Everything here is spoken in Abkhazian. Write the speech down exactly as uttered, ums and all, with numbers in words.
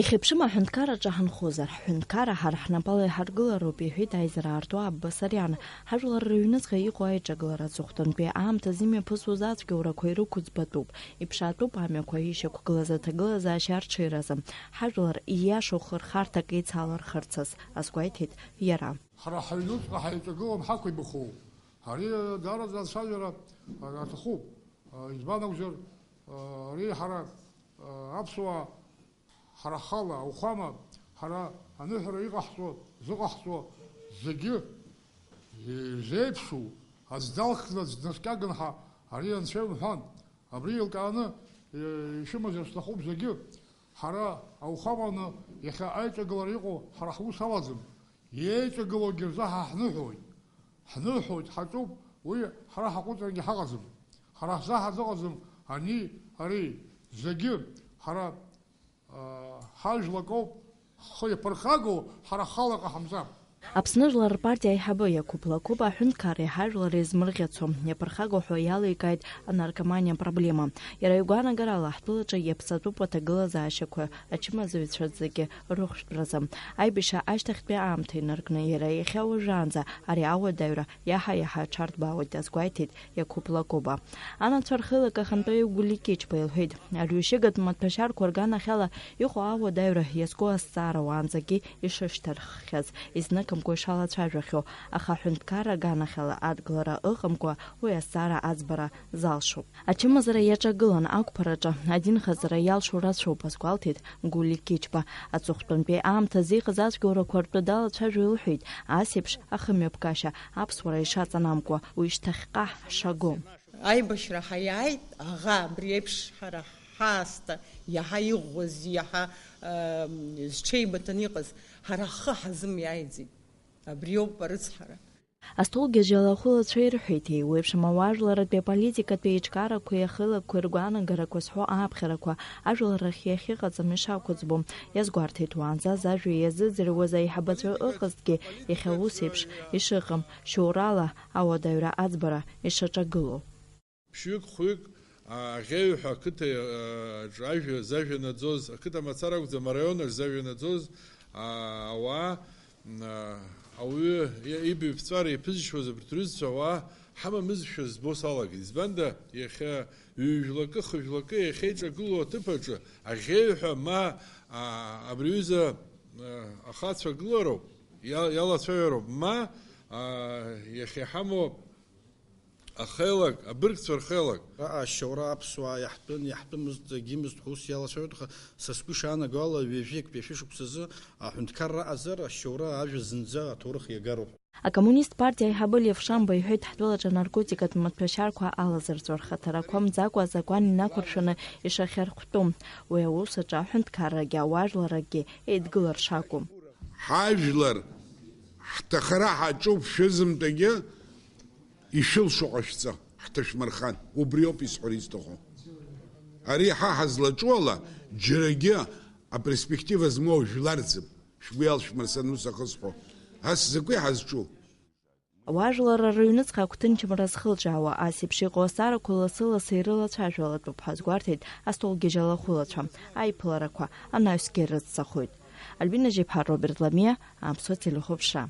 Ихьыԥшым аҳәынҭқарраҿы ҳанхозар, ҳҳәынҭқарра ҳара ҳнапала иҳаргылароуп, иҳәеит аизара аарту Абба Сариан. Ҳажәлар рыҩныҵҟа иҟоу аиҿагылара аҵыхәтәантәи аамҭазы имҩаԥысуаз ацәгьоурақәа ирықәыӡбатәуп, иԥшаатәуп амҩақәа ишьақәгылаз аҭагылазаашьа арҽеиразы. Ҳажәлар ииашоу хырхарҭак еицалырхырц азы, азгәеиҭеит иара. Ҳара ҳаҩнуҵҟа ҳаиҿагылом ҳақәибахуоу. Ари даараӡа ацәажәара аҭахуп. Избан акәзар, ари ҳара аԥсуаа ҳара ҳхала ауахәама, ҳара аныҳәара иҟаҳҵо, зыҟаҳҵо зегьы ирзеиԥшу, аӡә далхны аӡә днаскьаган ҳәа ари Анцәа имҳәан. Абри еилкааны, э, ишәымазар сҭахуп зегьы. Ҳара ауахәаманы иахьа аиҿагылара иҟоу ҳара ҳус алаӡам. Иеиҿагылогьы рзы ҳа ҳныҳәоит. Ҳныҳәоит, ҳаҿуп, уи ҳара ҳаҟәыҵрагьы ҳаҟаӡам. Ҳара ҳзы ҳазыҟаӡам ани, ари, зегьы ҳара, аа, ҳажәлакоуп, ҳхы иаԥырхагоу ҳара ҳхала ҟаҳамҵар. Аԥсны Жәлар рпартиа аиҳабы Иақәыԥ Лакоба аҳәынҭқарреи ҳажәлари змырӷьацо, иаԥырхагоу ҳәа иаликааит анаркоманиа проблема. Иара игәаанагарала, ҳтәылаҿы иаԥҵатәуп аҭагылазаашьақәа ачымазаҩцәа зегьы рыхәшәтәразы. Аибашьра ашьҭахьтәи аамҭа инаркны иара иахьа уажәраанӡа ари ауадаҩра иаҳа-иаҳа аҽарҭбаауеит, азгәеиҭеит Иақәыԥ Лакоба. Анацәа рхеилак ахантәаҩы Гәлиа Кьычба илҳәеит, арҩашьыгатә маҭәашьарқәа рганахьала иҟоу ауадаҩра иазку азҵаара уаанӡагьы ишышьҭарххьаз, изныкымкәа ишалацәажәахьоу, аха аҳәынҭқарра аганахьала адгылара ыҟамкәа уи азҵаара аӡбара залшом. Ачымазара иаҿагылан ақәԥараҿы адинхаҵара иалшо рацәоуп, азгәалҭеит Гәлиа Кьычба. Аҵыхәтәантәи аамҭазы иҟаз ацәгьоурақәа ртәы далацәажәо илҳәеит, ас еиԥш ахымҩаԥгашьа аԥсуара ишаҵанамкуа уи шьҭахьҟа ҳшаго. Аибашьра ҳаиааит, аӷа абри еиԥш ҳара ҳаасҭа иаҳа иӷәӷәаз, иаҳа, ыы, зҽеибыҭаны иҟаз, ҳара ҳхы ҳазымиааиӡеит. Абриоуп арыцҳара. Астолгьежьала ахәылацәа ирҳәеит, еиуеиԥшым ауаажәларратәи аполитикатәи еиҿкаарақәеи ахеилакқәеи ргәаанагарақәа зҳәо ааԥхьарақәа ажәлар рахь иахьыҟаҵам ишақәыӡбо. Иазгәарҭеит, уаанӡа зажәа иазыӡырҩуаз аиҳабацәа ыҟазҭгьы, иахьа ус еиԥш ишыҟам, шьоурала ауадаҩра аӡбара ишаҿагылоу. Ԥшьҩык, хәҩык, а, аӷьеҩҳәа ақыҭа, а, аҿы ажәа, зажәа наӡоз, ақыҭа мацара акәӡам, араион аҿы зажәа наӡоз, а, ауаа, м, а, ауаҩы и-, ибаҩԥҵәара иаԥызшьуаз абарҭ рҩызцәа ауаа ҳамамызшәа збо салагеит. Избанда, иахьа ҩ-жәлакы, хы-жәлакы иахьеиҿагылоу аҭыԥ аҿы аӷьеҩҳәа ма, а, абри аҩыза, а, ахацәа гылароуп, иа-, иалацәажәароуп, ма, а, иахьа иҳамоу ахеилак, абыргцәа рхеилак. Аҟара ашьоура аԥсуаа иаҳтәын, иаҳтәымызт, егьимызт ҳәа ус иалацәажәоит, аха са сгәы ишаанаго ала, ҩажәи актәи ашәышықәсазы аҳәынҭқарра аҟазар, ашьоура ажәа зынӡа аҭоурых иагароуп. Акоммунист партиа аиҳабы Лев Шамба иҳәеит, ҳтәылаҿы анаркотикатә маҭәашьарқәа алазырҵәо рхаҭарақәа мӡакәа азакәан инақәыршәаны ишахьархәтәу. Уи аус аҿы аҳәынҭқаррагьы ауаажәларрагьы еидгылар шакәу. Ҳажәлар ҳҭахара ҳаҿуп, шәызымтәагьы ишәылшо ҟашәҵа, ҳҭышәмырхан, убриоуп исҳәар исҭаху. Ари ҳа ҳазлаҿу ала, џьарагьы аперспектива змоу жәларӡып, шәгәы иалшәмырсаны ус ахысҳәо. Ас закәи ҳазҿу? Ауаажәларра рыҩныҵҟа агәҭынчымра зхылҿиаауа, ас еиԥш иҟоу азҵаарақәа лассы-лассы ирылацәажәалатәуп ҳәа азгәарҭеит астолгьежьала ахәылацәа. Аиԥыларақәа анаҩсгьы рыццахоит. Альбина Жьеԥҳа, Роберт Ламиа, Аԥсуа телехәаԥшра.